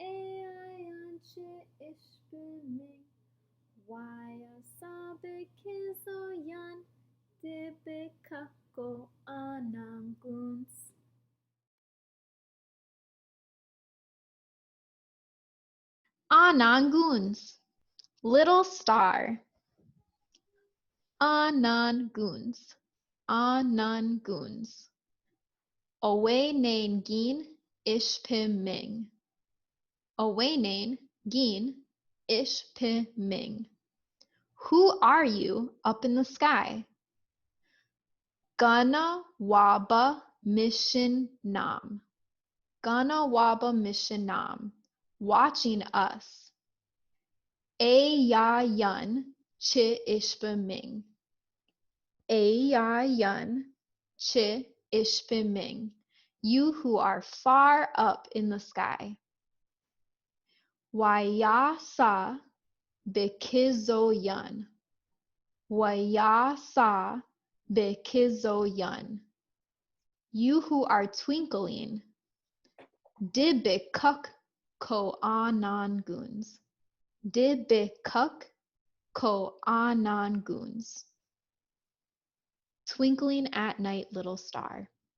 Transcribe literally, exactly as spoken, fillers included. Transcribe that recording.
Eayan chi ishpeming, waya sa bekizo yan, dibekako ananguns. Ananguns. Little star. Ananguns. Ananguns. Awenain gin ishpeming. Awenain gin ishpeming. Who are you up in the sky? Gana waba mishin nam. Gana waba mishin nam. Watching us. Eayan chi ishpeming. Eayan chi ishpeming. You who are far up in the sky. Waya sa bekizo yan. Waya sa bekizo yan. You who are twinkling. Dibekuk ko ananguns. Dibekuk ko ananguns. Twinkling at night, little star.